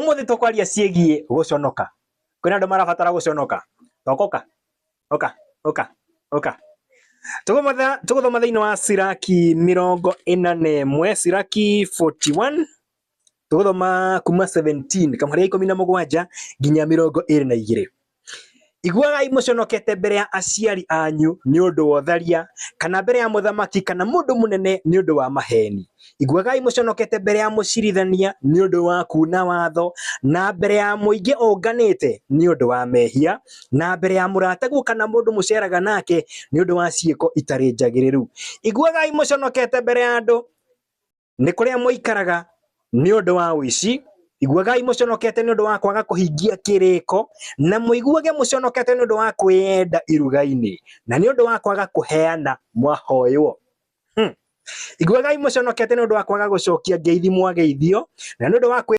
Ũmũthĩ tũkwaria ciĩgiĩ gũconoka. Kwĩna andũ marabatara gũconoka. Tokoka. Ũka, ũka, ũka. Tũgũthoma thĩinĩ wa Siraki 41, Siraki 41, tũgũthoma kuma 17, kamũhari ga 17 nginya 22. Iguagai mũconokete mbere ya aciari anyu nĩ ũndũ wa ũtharia, kana mbere ya mũthamaki kana mũndũ mũnene nĩ ũndũ wa maheeni. Iguagai mũconokete mbere ya mũcirithania nĩ ũndũ wa kuuna watho, na mbere ya mũingĩ ũnganĩte nĩ ũndũ wa mehia, na mbere ya mũrataguo kana mũndũ mũceeraga nake nĩ ũndũ wa ciĩko itarĩ njagĩrĩru. Iguagai mũconokete mbere ya andũ nĩ kũrĩa mũikaraga nĩ ũndũ wa ũici, iguagai mũconokete nĩ ũndũ wa kwaga kũhingia kĩrĩko, na mũiguage mũconokete nĩ ũndũ wa kwĩyenda iruga-inĩ, na nĩ ũndũ wa kwaga kũheana mwahoywo. Iguagai mũconokete nĩ ũndũ wa kwaga gũcokia ngeithi mwageithio, na nĩ ũndũ wa kwĩ